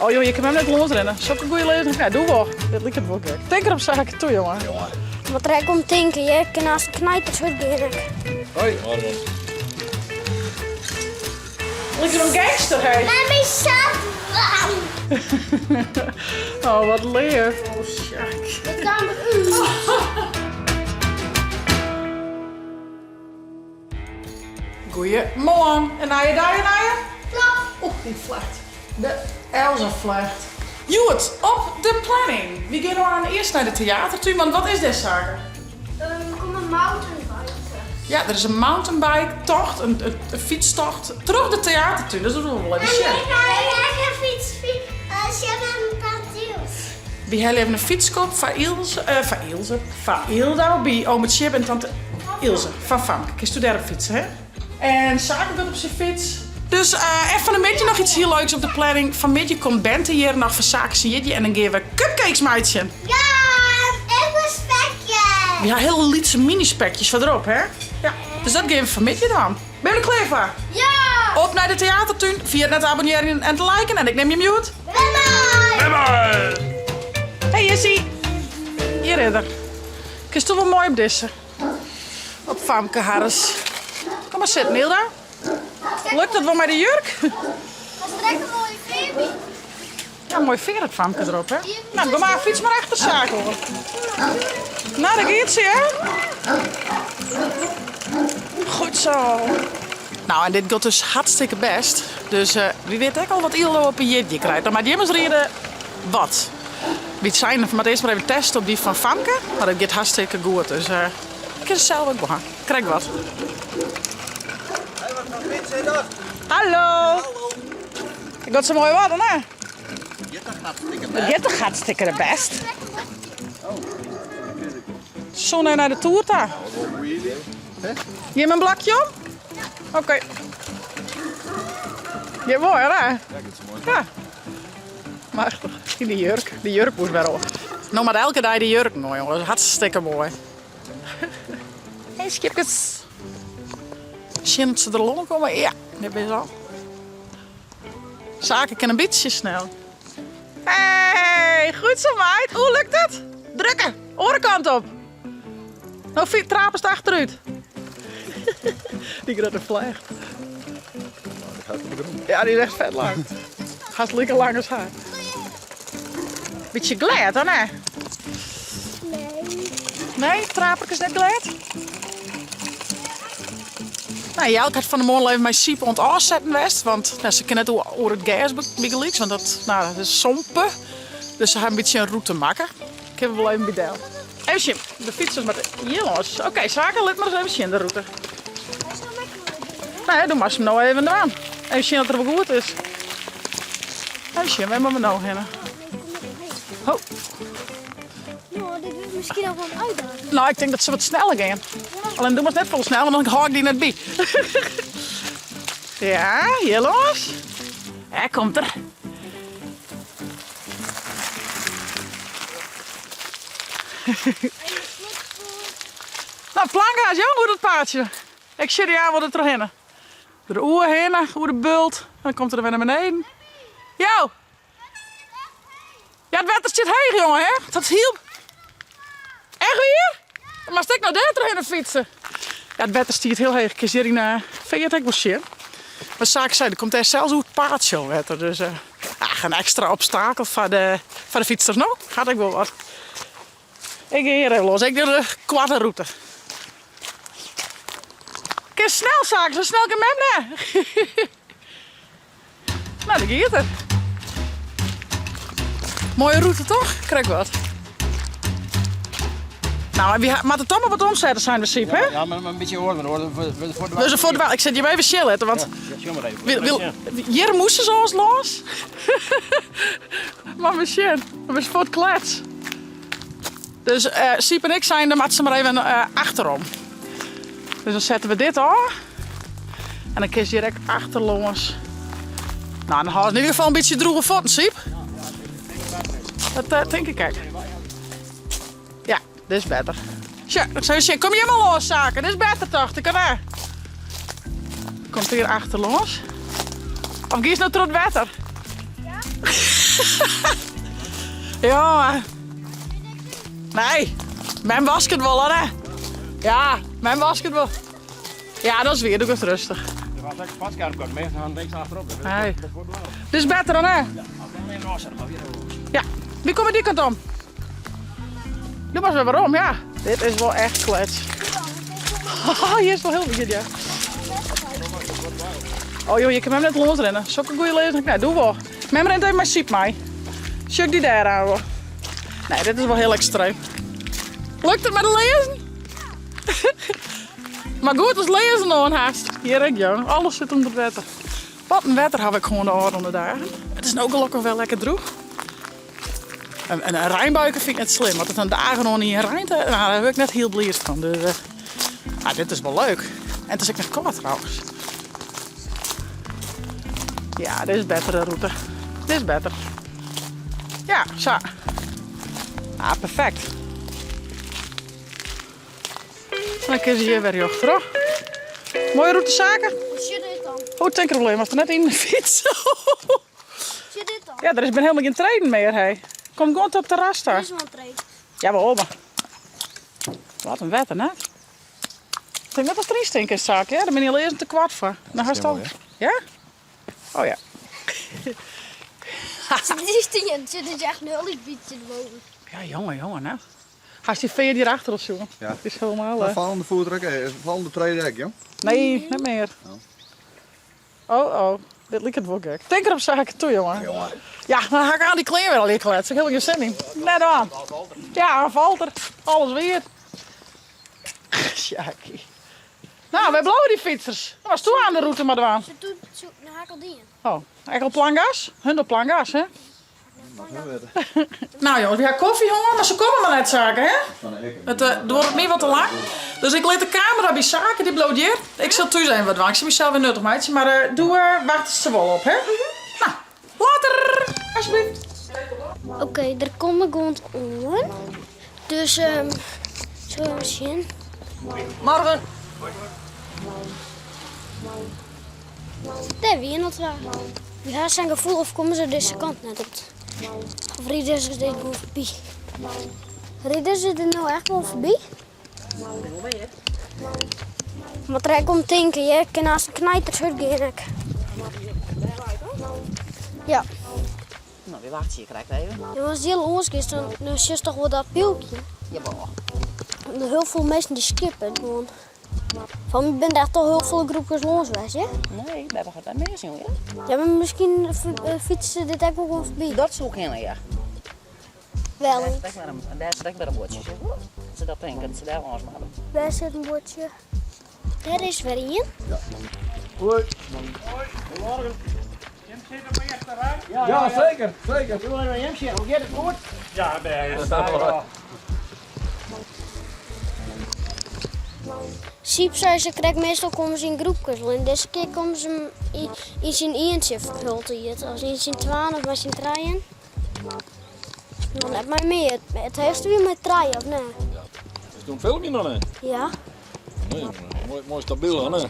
Oh jonge, je kin mem net lâns rinne. Sokke goeie lêzing. Ja, doe wol. Dit liket wol gek. Tink der op saken toe, jonge. Wat der ek om tinke, je kin hast knijters hurd gean ek. Hoi. Liket een gangster, hé. Mem is sa bang. Oh, wat leaf. Oh, sjak. Dat kaam derút. Goeiemoarn. In nije dei, in nije? Klap. Oeh, dy flecht. De Elsa flecht. Hjoed op de planning. Wy gean oan earst nei de teatertún, want wat is dêr Sake? Der komme mountainbikers. Ja, der is in mountainbike-tocht, in fytstocht troch de teatertún. Dus dat wolle we wol even sjen. En ik ha ek in fyts, sjen mei tante Ilse. Wy helje even in fytskop foar Ilse, foar Ilse, foar Yldau by ome Tsjibbe en tante Ilse fan Famke. Kinst do dêr op fytse, hè? En Sake giet op syn fyts. Dus, en fan 'e middei noch iets hiel leuks op de planning. Fan middei komt Bente hjir noch foar Sake syn jierdei en dan gean we cupcakes meitsjen. Ja, en mei spekjes. Wy ha hiele lytse mini-spekjes foar derop, hè? Ja, dus dat gean we fan middei dwaan. Binne we der klear foar? Ja! Op nei de teatertún. Ferjit net te abonnearjen en te liken en ik nim jim hjoed. Bye bye! Bye bye! Hey Issy! Hjir is er. Kinst do wol moai op dizze? Op Famke harres. Kom mar sitten, Hilda. Lukt dat wol mei de jurk? Hast der ek in moaie fear by? Ja, moai fear hat Famke derop, hè? Nou, kom mar, fyts mar achter Sake oan. Nou, daar giet se, hè? Goed zo. Nou, en dit giet dus hartstikke best. Dus uh, wie wit ek al wat Ilo op 'e jierdei krijt. Dan moat jim ris riede wat. Wy seinen, we moatte earst mar even teste op dy fan Famke. Mar dat giet hartstikke goed, dus uh, ik kin se sels ek wol ha. Krekt wat. Hey, wat foar fyts is dat? Hallo. Hallo. It giet sa moai wat, hè? Giet toch hartstikke It best? giet toch hartstikke best? Soe nei de toer ta. Jim in blokje om? Oké. Giet moai, hè? Ja, giet sa moai. Ja. Machtich. Yn de jurk. De jurk moast wer oan. No moat elke dei de jurken oan, jonges. Hartstikke moai. Hey, skipkes. Sjen oft se der al oan komme. Ja, dêr binne se al. Sake kin in bytsje snel. Hey, goed zo meid. Hoe lukt het? Drukke, oare kant op. No trapest achterút. Dy grutte flecht. Ja, dy is echt fet lang. Hast like lang as har. Bytsje glêd, dan hè? Nee. Nee, traperke is net glêd? Nou, Jelke hat fan 'e moarn al even mei Syp oan it ôfsetten west, want nou, se kin net oer it gers bygelyks, want dat, nou, dat is sompe. Dus se ha in bytsje in rûte makke. Kinne we wol even by del. Even sjen, de fytsers moatte hjir lâns. Oké, Sake, lit mar ris even sjen de rûte. Nee, do moatst him no even dwaan. Even sjen oft er wol goed is. Even sjen, wêr moatte we no hinne? Ho. No, dit wurdt miskien noch wol in uitdaging. No, ik tink dat se wat sneller gean. Allinnich do moatst net folle snel, want dan hâld ik dy net by. Ja, hjir lâns. Dêr komt er. No, plangaas jong oer dat paadsje. Ik sjoch dy aan wol der trochhinne. Der oerhinne, oer de bult. Dan komt er wer nei beneden. Jo! Ja, it wetter stiet heech, jonge, hè? Dat is hiel... Echt wier? Dan moatst ek noch dêr trochhinne fytse. Ja, it wetter stiet hiel heech. Kinst hjir yn de feart ek wol sjen. Mar saak sei, der komt dêr sels oer it paadsje al wetter. Dus uh, ach, in ekstra obstakel foar de, foar de fytsers no. Hat ek wol wat. Ik gean hjir even los. Ik doe de koarte rûte. Kinst snel, Sake, sa snel kin mem net. No, dêr giet er. Moaie rûte toch? Krekt wat. No, en wy moatte toch mar wat omsette, seine we Syb, hè? Ja, mar in bytsje oars, want oars wurde se fuort Wurde se fuort Ik sit hjir even sjen litte, want Ja, sjoch mar even. Hjir moasten se oars lâns. Mar we sjen, we is fuort klets. Dus uh, Syb en ik seinen, dan moatte se mar even uh, achterom. Dus dan sette we dit ôf. En dan kinst hjir ek achterlâns. No, dan hâldst yn ieder gefal in bytsje drûge fuotten, Syb. Dat uh, tink ik ek. Ja, dit is better. Sjoch, dan sille we sjen. Kom hjir mar lâns, Sake. Dit is better, tocht ik, hè? Komt hjir achterlâns. Of giest no troch it wetter? Ja. Jonge. Nee, mem wasket wol, hè? Ja, mem wasket wol. Ja, dat is wier, doe ik rêstich. Der was ek spatskerm kort, meestal han niks achterop. Nee. Dit is better dan, hè? Ja, even afzetten, maar weer Ja, wie komme dy kant om? Doe mar wer werom, ja. Dit is wol echt klets. Oh, hjir is wol hiel wiet, ja. Oh joh, je kin mem net losrinne. Sokke goede lezing. Nee, doe wol. Mem rint even mei Syb mei. Sjoch ik dy dêr aan wol. Nee, dit is wol hiel ekstreem. Lukt it mei de learzen? Mar goed as learzen oan hast. Hjir ek, jong. Alles sit ûnder wetter. Wat in wetter haw ik hân de ôfrûne dagen. It is no gelokkich wer lekker drûch. En in reinbuike fyn ik net slim, want it dan dagen oan ien reint, nou, dêr wurd ik net hiel bliid fan. Dus ah, dit is wol leuk. En it is ek net koart trouwens. Ja, dit is bettere rûte. Dit is better. Ja, sa. Ah, perfekt. Dan kin se hjir wer rjocht troch. Moaie rûte Sake. Hoe zit dit dan? Oh, tankprobleem, was er net yn de fyts. Zit dit dan? Ja, der is bin hielendal gjin treden mear, hé. Kom gewoan tot op terras ta. Der is wol in trede. Jawol, mar wat in wetter, net? Ik tink net datst deryn stean kinst, Sake. Ja, dêr binne dyn learzen te koart foar. Dan hast al. Ja? Oh ja. Die stien zit dus echt een heel beetje erboven. Ja, jonge, jonge, net. Hast dy feart hjir achter al sjoen? Ja. Is helemaal. Maar fallende voet ek, fallende trede ek, jong. Nee, net mear. Oh, oh. Dit liket wol gek. Tink der op Sake toe, jonge. Jonge. Ja, dan ha ik oan dy klean wer al kletst. Ik ha gjin sin yn. Net oan. Ja, falt er. Alles wiet. Sjakie. Nou, wêr bliuwe dy fytsers? Dan moatst do oan de rûte mar dwaan. Ze doet zo een hakel dien. Oh, ek al plangas? Hun al plangas, hè? Nou jongens, we ha kofje hân, mar se komme mar net Sake, hè? It eh, duorret my wat te lang. Dus ik lit de kamera by Sake, dy bliuwt hjir. Ik sil thús even wat dwaan. Ik sil mysels wer nuttich meitsje, mar eh, doe eh, wachtest se wol op, hè? Nou, later! Alsjeblieft. Oké, der komme gewoan oan. Dus um, sille we sjen. Morgen. Dêr wiene al twa. Wy ha sa'n gefoel of komme se dizze kant net op. Of ride se der gewoan foarby? Ride se der no echt wol foarby? Moat der ek om tinke, hjir kin aanst in knijters hurd gean ek. Ja. No, wy wachtsje hjir krekt even. Ja, mar as dy al oars giest, dan, dan sjochst toch wol dat pylkje. Jawol. Hiel folle minsken dy skippe it gewoan. Fan my binne der echt al hiel folle groepkes lâns west, hear. Nee, beppe hat net mear sjoen, hear. Ja, mar miskien fytse se dit ek wol gewoan foarby. Dat soe kinne, ja. Wel. Dêr sit ek wer in, dêr sit ek wer in buordsje, sjoch wol. Dat se dat tinke, dat se dêr lâns moatte. Wêr sit in buordsje? Dêr is wer ien. Ja. Hoi. Goedemorgen. Jim sitte op de earste rij? Ja, zeker, zeker. Doe even Jim sjen. Hoe giet it goed? Ja, bêst. Syb sei se krekt meastal komme se yn groepkes, allinnich dizze kear komme se yn syn ientsje hieltyd, as yn syn twaen of mei syn trijen. No net mei mear, it heechste wie mei trije of net? Is it oan it filmjen noch net? Ja. Nee, jonge. Moai, moai stabyl, hè?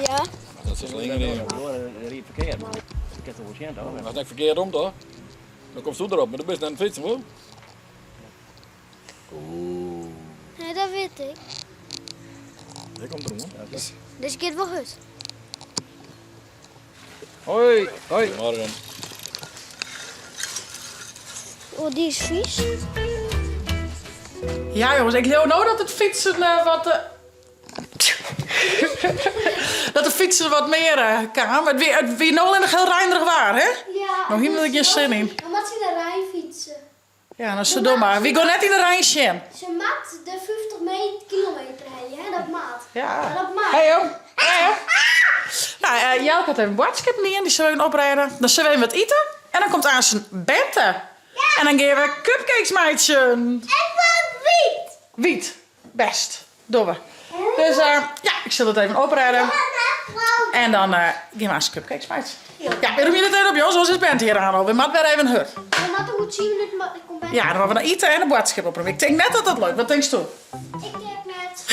Ja. Dat is lenger in. Dat ried ferkeard. Ik kin it wol sjen, toch? Dat is net ferkeard om, toch? Dan komst do derop, mar do bist net oan it fytsen, wol? Oeh. Nee, dat wit ik. Dêr komt er oan. Dizze giet wol hurd. Hoi, hoi. Goedemorgen. Oh, dy is fys. Ja jongens, ik leau no dat it fytsen eh, wat... Eh, dat de fytsen wat mear eh, kaam. It wie, it wie no allinnich hiel reinerich waar, hè? Ja. No hiene we der gjin sin yn. Dan moat se yn de rein fytse. Ja, no se do mar. Wy gean net yn de rein sjen. Se moat de 50 meter, kilometer helje, hè? Dat moat. Ja. Dat moat. Hey jong. Hey jong. Nou, eh, Jelke hat even boadskippen dien, dy sille we even oprêde. Dan sille we even wat ite. En dan komt aansen Bente. En dan gean we cupcakes meitsjen. Ik wol wyt. Wyt. Bêst. Dogge we. Dus eh, ja, ik sil it even oprêde. En dan eh, gean we aanst cupcakes meitsjen. Ja, we rûmje it even op, jonges, oars is Bente hjir oan al. We moatte wer even hurd. We moatte oer 10 minuten maar ik kom bij. Ja, dan moatte we nei ite en de boadskip oprûmje. Ik tink net dat dat lukt. Wat tinksto? Ik denk net.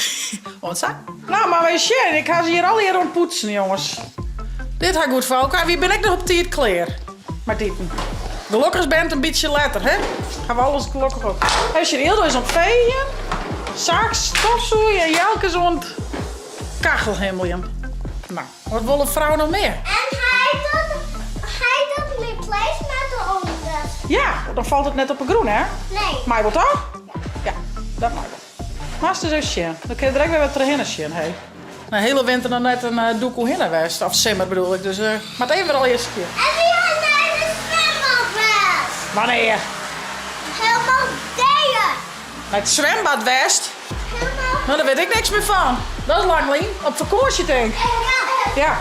Oant sa. Nou, mar wy sjen. Ik ha se hjir allegear oan it poetsen, jonges. Dit ha ik goed foar elkoar. Wy binne ek noch op tiid klear mei it iten. Gelokkich is Bent in bytsje letter, hè? Ha we alles gelokkich op. Hy sjoch, Ildo is oan it feeën, Saak stofsûgje en Jelke is oan it kachelhimmeljen. No, wat wol in frou noch mear? En hy docht, hy docht myn placemat derûnder. Ja, dan falt it net op 'e grûn, hè? Nee. Mei wol toch? Ja. Ja, dat mei wol. Moatst ris even sjen. Dan kin je der ek wer wat trochhinne sjen, hé. De hiele winter noch net in doek oerhinne west, of simmer bedoel ik, dus moat even wer allegear skjin. En wy ha nei de swembad west. Wannear? Helemaal dea. Nei it swembad west? Helemaal. No, dêr wit ik niks mear fan. Dat is lang lyn. Op fakânsje tink. Ja. Ja.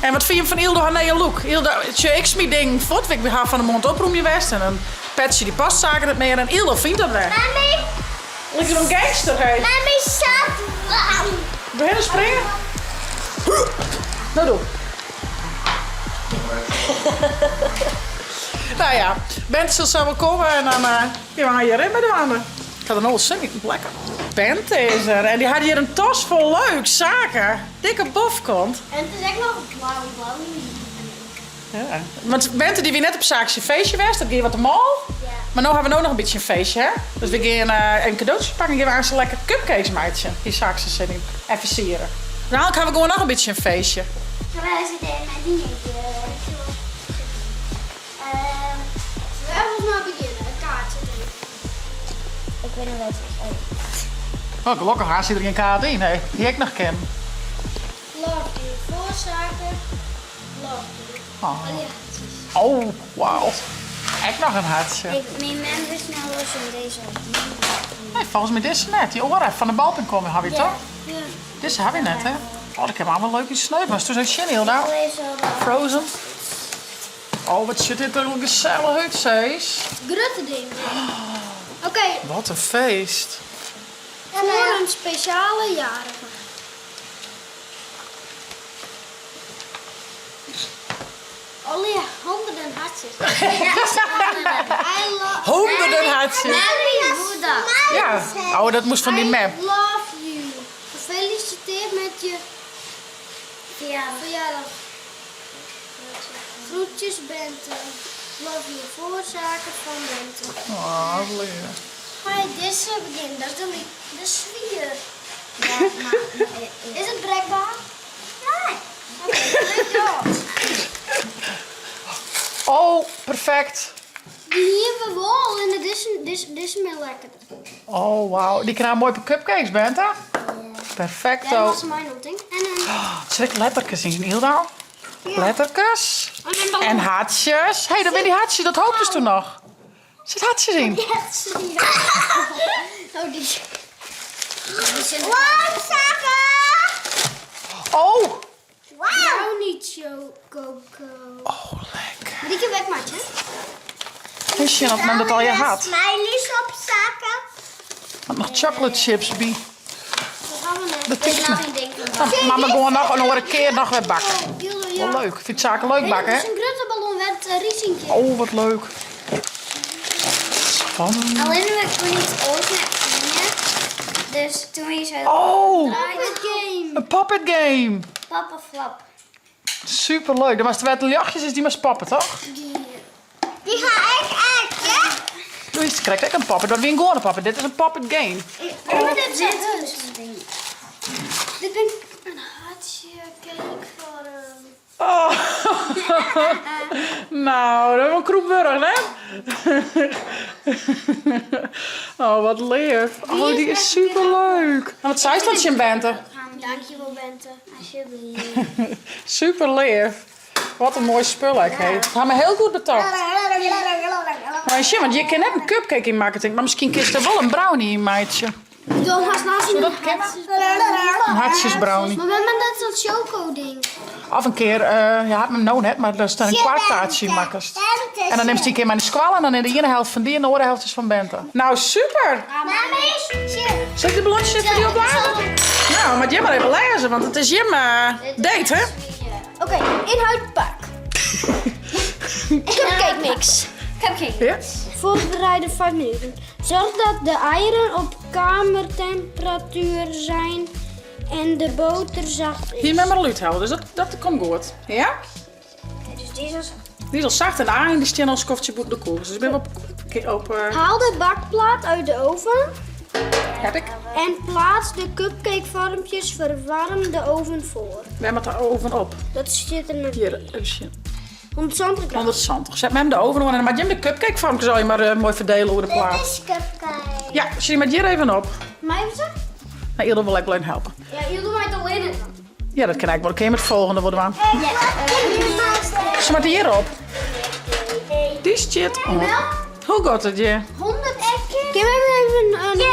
En wat fyn je fan Ildo har nije look? Ildo, sjoch, ik smyt dingen fuort. Ik ha fan 'e moarn oprûmje west en dan petsje dy postsaken net mear en Ildo fynt dat wer. Mami. Liket in gangster, hé. Mami zat warm. Doorhinne springe? No doe. Nou ja, Bente sil sa wol komme en dan kinne we har hjir even by dwaande. Ik ha der no al sin yn, lekker. Bente is der en dy hat hjir in tas fol leuk saken. Dikke bofkont. En it is ek noch blau, blau. Ja, want Bente dy wie net op Saak syn feestje west, dat gie wat te mâl. Mar no ha we no noch in bytsje in feestje, hè? Dus we gean even kadootjes pakken en gean we aanst lekker cupcakes meitsjen. Hie Saak syn sin yn. En fersiere. En eigenlik ha we gewoan noch in bytsje in feestje. Wij zitten met die Waar moet nou beginnen? Een kaartje Ik weet nog wat Oh, gelokkich ha se der gjin kaart yn, hè. Hie ik noch kinnen. Love you. Voorzaken. Love you. Oh. Oh, wauw. Ek noch in hartsje. Ik, myn mem wist nou los om dizze. Nee, folgens my dizze net. Dy oare fan de balpinkommen ha wy toch? Ja. Dizze ha wy net, hè? Oh, dat kin mar wol leuk yn sneeuw. Moatst ris sjen, Hilda. Frozen. Oh, wat sjocht dit der gesellich út, Cees. Grutte ding. Oké. Wat in feest. Foar in spesjale jarige. Allegear honderden hartsjes. Honderden hartsjes. Ja, oh dat moast fan dyn mem. I love you. Gefeliciteerd met je verjaardag. Groetjes Bente. Love you. Voorzaken van Bente. Oh, leuk. Mei dizze begjin, dat is de, de swier. Is it brekber? Nee. Oké, leuk dat. Oh, perfect. Die hienen we wol en dizze, dizze, dizze mear lekkerder. Oh, wauw. Dy kinne moai op cupcakes, Bente. Ja. Perfecto. Dêr was mijn opding. En een... Oh, zit ik letterkes yn, Hilda? Letterkes. En een ballon. En hartjes. Hé, hey, daar binne dy hartjes, dat hooptest toen noch. Sit hartjes yn? Oh, die. Wow, zakken! Oh! Brownie chococo. Oh, lekker. Maar die kan weg, maatje. Wist je dat men dat al je had? Smileys op zakken. Want noch chocolate chips by. Dat gaan we net. Dat tink ik nou geen ding van. Nou, maar we gewoon noch in oare kear noch wer bakken. Ja. Wol leuk. Fynt Saak leuk bakken, hè? Het is een grutte ballon met een riesinkje. Oh, wat leuk. Spannend. Alleen we kon iets ooit naar Dus toen je zo... Oh! Puppet game. Een puppet game. Papa flap. Superleuk. Dan was het ljochtjes is die maar poppen, toch? Die, die ga ik uit, hè? Louise krijgt ek in puppet. Dat wie in gewoane puppet. Dit is in puppet game. Oh. Dit is Dit ben ik een hartje cake voor hem. Oh. Nou, dat is wel kroepwurg, hè? Oh, wat leaf. Oh, die is superleuk. En wat zei dat je Bente? Dankjewel, Bente. Alsjeblieft. Super leaf. Wat in moai spul ek, hé. Het hat my hiel goed betocht. Mar sjen, want je kinne net in cupcake yn makke, tink ik, mar miskien kinst der wol in brownie yn meitsje. Dan hast naast Soe dat kinne? In hartsjesbrownie. Maar we hebben net zo'n choco-ding. Of in kear, ja, hat mem no net, mar datst der in kwarktaartsje yn makkest. En dan nimst dy in kear mei nei skoalle en dan is de iene helte fan dy en de oare helte is fan Bente. Nou, super! Sil ik de ballontsjes even foar dy opblaze? Nou, moat jim mar even lêze, want it is jim date, hè? Oké, inhoud pak. Cupcake mix. Cupcake Ja? Voorbereiden 5 minuten. Zorg dat de eieren op kamertemperatuur zijn en de boter zacht is. Hie mem mar al úthelle, dus dat, dat komt goed. Ja? Dus deze is... Die is al zacht en de aaien die stean al in skoftsje bûten de koelkast. Dus ik bin op, op eh, Haal de bakplaat uit de oven heb ik. en plaats de cupcakevormpjes. Verwarm de oven voor. Wêr moat de oven op? Dat stiet der net. Hjir, even sjen. 170 graden. 170. Set mem de oven oan en dan moat jim de cupcakevormkes al mar eh, moai ferdele oer de plaat. Dit is cupcake. Ja, sy moat hjir even op. Mei se? Nou, Ildo wol ek wol even helpe. Ja, Ildo mei it allinne dwaan. Ja, dat kin ek wol. Kin jim it folgjende wol dwaan. Ja. Se moatte hjir op. Dy stiet oan. Hoe giet it hjir? 100 ekjes. Kin we even een 100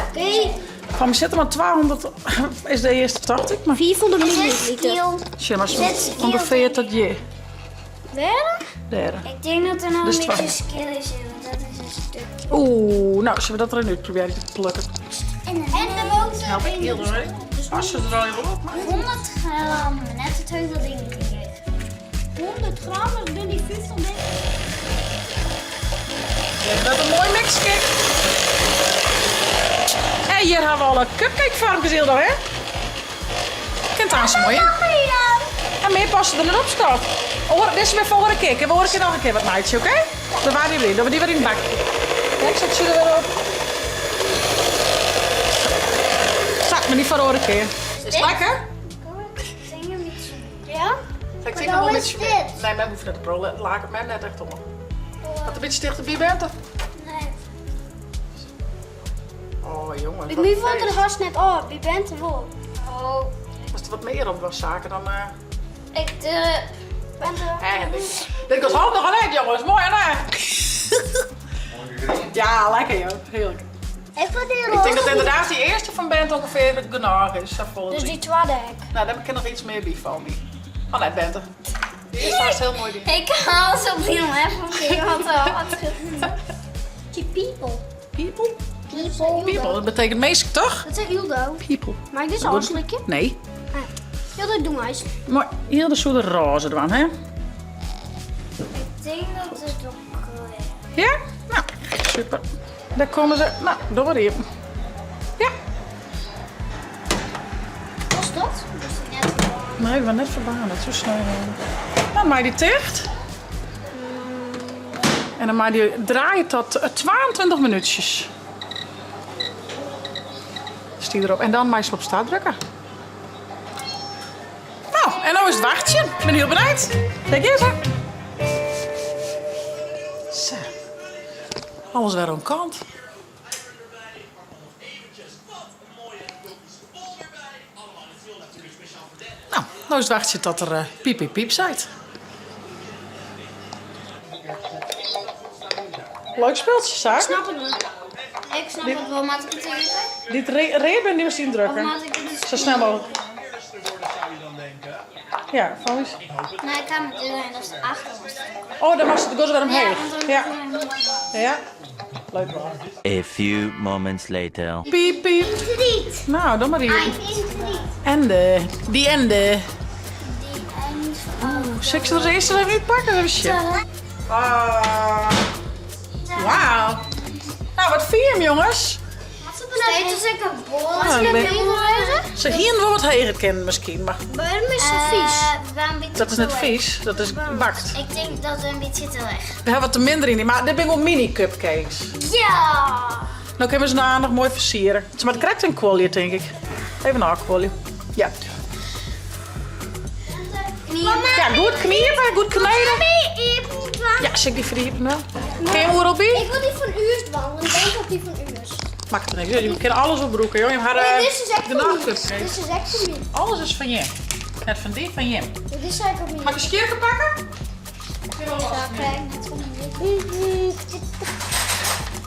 Oké. Van my sit der mar 200 is de earste tocht ik, mar 400 milliliter. Sjoch mar ûngefear tot hjir. Wêr? Dêr. Ik denk dat der noch Dus in twa. bytsje skil is in, want dat is in stukje. Oeh, nou, sille we dat der even út probearje te plukken? En de boter. Help ik hiel even. As se der al even op, maar. 100 gram, net it hiele ding krige. 100 gram, dat binne dy 50 dingen. Dit wurdt in moai mixke. En hjir ha we alle cupcakefoarmkes Ildo, hè? Kin it aanst moai. En mear passe der net op, skat. Oare, dit is wer foare kear. Kinne we oare kear noch in kear wat meitsje, oké? Bewarje we dy, dogge we dy wer yn it bakje. Kijk, set se der wer op. Sa, mar dy foar oare kear. Is it lekker? Ja? Ik tink noch wol in bytsje mear. Nee, mem hoecht net te priuwen. Laket mem net echt oan. Wat in bytsje tichterby bent? Nee. Oh jongen. By my falt er hast net ôf, by Bente wol. Oh. As der wat mear op was saken dan. Uh... Ik de. Bente. En dit, dit kost hand noch net jongens, moai hè? Ja, lekker joh, heerlijk. Ik wil die Ik denk dat inderdaad die eerste van Bente ongeveer genôch is. Safolle Dus die tweede ek. Nou, daar kan nog iets meer bij van me. Oh nee, Bente. Die eerste was heel mooi. Die. Ik haal zo op even. Wat Die people. People? People. People, dat betekent meesten toch? Dat is Ildo. People. Mag ik dit afslikken? Nee. Ah, Ildo, doe maar eens. Maar Hilde soe de roze dwaan, hè? Ik denk dat het ook Ja? Nou, super. Daar komen ze. Nou, door hier. Ja. Was dat? Was die net Nee, ik ben net verbaan. Dat is zo snel. Nou, maai die ticht. En dan maai die draaien tot 22 minuutjes. Stier erop. En dan maai ze op start drukken. Nou, en nou is het wachtje. Ik ben heel benieuwd. Kijk eens, hè. Zo. Alles weer aan kant. Nou, nou is het wachtje tot er eh, piep piep piep zijt. Leuk speeltje, Saar. Ik snap het wel. Ik snap het wel, maar ik het even? Dit reer ben nu zien drukken. Of ik het Zo snel mogelijk. Ja, van eens. Nee, ik ga met en dat is de achterste. Oh, dan mag ze de gozer weer omheen. Ja, Ja. Ja. Leuk. A few moments later. Piep, piep. Nou, dan maar hier. En de. Die en de. Oeh, zal ik ze er eerst even niet pakken? Even shit. Ah. Wauw. Nou, wat vind je hem, jongens? Steeds als ik een bol. Nou, ik ben- Ze hier wel wat heger kennen misschien, maar Waarom is ze vies? dat is net vies. Dat is bakt. Ik denk dat we een beetje te weg. We hebben wat te minder in die, maar dit zijn wel mini cupcakes. Ja! Nou kunnen we ze daarna nog mooi versieren. Het is maar het krijgt een kwalje, denk ik. Even een kwalje. Ja. Ja, goed kniepen, goed kneden. Ja, zal ik die verdiepen wel? Kun je hem oerop bij? Ik wil die van u want ik denk dat die van u is. Maakt er niks uit. Je kan alles opbroeken, joh. Je hebt haar, Nee, eh, dit is echt van genoeg mij. cupcakes. Dit is echt van mij. Alles is van je. Net van die, van je. Dit is eigenlijk ook niet. Mag ik een schierke pakken?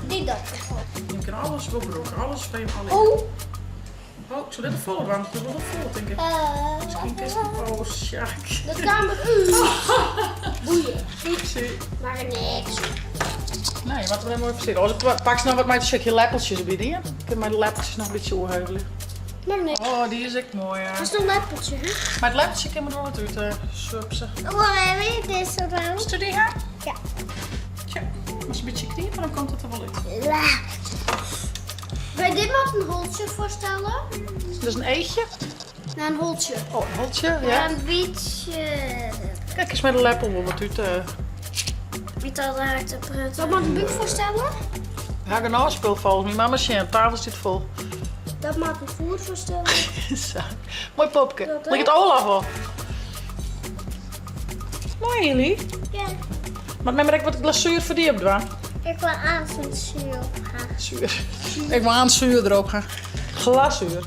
Die dat. Je kan alles opbroeken. Alles van je. Alles. Oh. Oh, ik zou dit er vol want het is wel vol, denk ik. Misschien is het... Oh, Sjaak. Dat kan met u. Boeien. Oepsie. Maar niks. Nee, wat we er mooi versieren. Oh, pak ze nog wat met een stukje lepeltjes bij die. Ik kan mijn lepeltjes nog een beetje oorheuvelen. Maar niks. Oh, die is echt mooi, ja. Dat is een lepeltje, hè? Maar het lepeltje kan er wel wat uit, supsen. Waar heb ik dit zo dan? Is die haar? Ja. Tja, als je een beetje kniepen, dan komt het er wel uit. Bij dit mag een holtje voorstellen. Dat is een eetje. Nei in holtsje. Oh, in holtsje, ja. In bytsje. Kijk eens met de leppel wol wat út. Wie dat raakt de prut. Wat moat in búk foarstelle? Ha genôch spul folgens my. Mama sjen, tafel stiet fol. Dat moat in foet foarstelle. Sa. Moai popke. Liket Olaf wol. Moai, Hilly. Ja. Moat mem ek wat glazuer foar dy op dwaan? Ik wil aansend zuur op ha. Zuur. Ik wil aan zuur derop ha. Glazuur.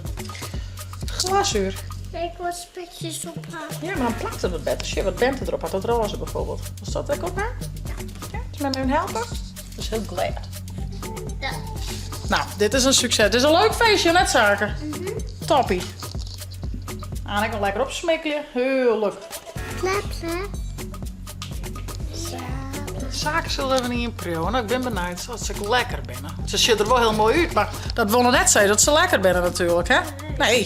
Glazuur. Ik wil spekjes op ha. Ja, maar dan plakt het wat beter. Sjoch, wat Bente erop hat, dat roze bijvoorbeeld. Wolst dat ek op ha? Ja. Ja, dus mem even helpen? Dat is heel glêd. Ja. Nou, dit is in sukses. Dit is in leuk feestje, net Sake? Toppie. Aan ik noch lekker opsmikkelje. Heerlijk. Klap, hè? Sake sil even ien priuwe. Nou, ik bin benijd oft se ek lekker binne. Se sjogge der wol hiel moai út, mar dat wol noch net sizze dat se lekker binne natuerlik, hè? Nee.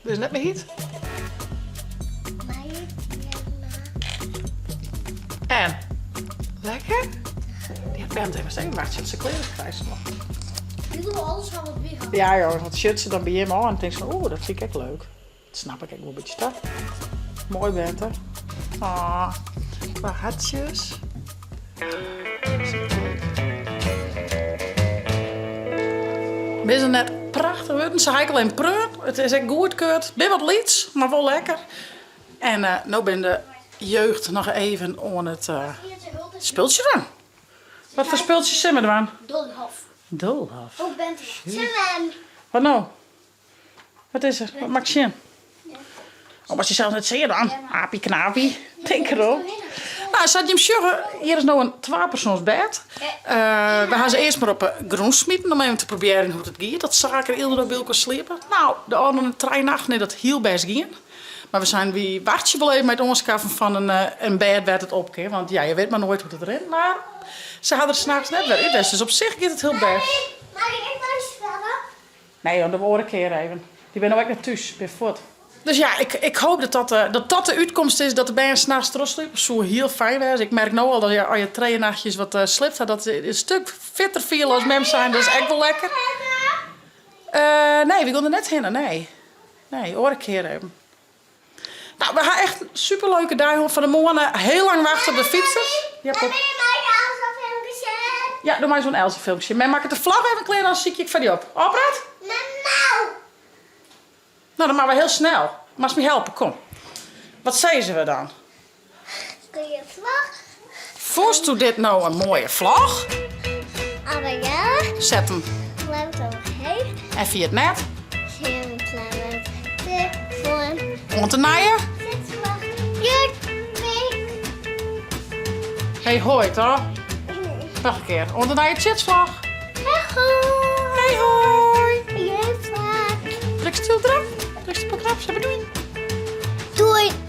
Dit is net mear hyt. En? Lekker? Ja, Bent even even wachtsje tot se klear is krijst noch. Ik wil alles al wat bij Ja joh, want sjocht se dan by jim ôf en tinkt se oeh, dat fyn ik ek leuk. Dat snap ik ek wol in bytsje ta. Moai Bente. Ah, twa hartsjes. Binne se net prachtich wurden? Se ha ek al even preaun. It is ek goedkeurd. Bin wat lyts, mar wol lekker. En eh, no bin de jeugd noch even oan it eh, spultsje dwaan. Wat foar spultsje sille we dwaan? Doolhof. Doolhof. Hoe bent u? Wat no? Wat is der? Wat moat ik sjen? Oh, moatst dysels net sear dwaan. Aapie knapie. Tink derom. Nou, sa't jim sjogge, hjir is no in twapersoansbêd. Uh, we ha se earst mar op 'e grûn smiten om even te probearjen hoe't it giet, dat Sake en Ildero by elkoar sliepe. Nou, de ôfrûne trije nachten is dat hiel bêst gien. Mar we seinen, wy wachtsje wol even mei it oanskaffen fan in, eh, in bêd wêr't it op kin. Want ja, je wit mar noait hoe't it rint. Mar se ha der nachts net wer út west, dus op sich giet it hiel bêst. Mag ik noch ris fierder? Nee joh, de oare kear even. Dy binne no ek net thús, bin fuort. Dus ja, ik, ik hoop dat dat, eh, dat dat de útkomst is, dat de bern nachts trochsliepe. Soe hiel fijn wêze. Ik merk no al dat ja, as je trije nachtjes wat uh, sliept ha, dat je in stuk fitter fiele as mem zijn. Dat is ek wol lekker. Uh, nee, wy gean der net hinne, nee. Nee, oare kear even. Nou, we ha echt in superleuke dei hân. Fan 'e moarn hiel lang wachte op de fytsers. Ja, pop. Ja, doe mei so'n Elsa filmke. Mem makket de vlog even klear, dan sykje ik foar dy op. Ôfpraat? Nou, dan moatte we hiel snel. Moatst my helpe, kom. Wat sizze we dan? Goeie vlog. Fûnsto dit no in moaie vlog? Abonneer. Set him. En ferjit net. Oant de nije. Hey hoi toch? Noch in kear. Oant de nije Tsjitsvlog. Hey hoi. Drukst op de knop? Drukst op de knop? Doei. Doei.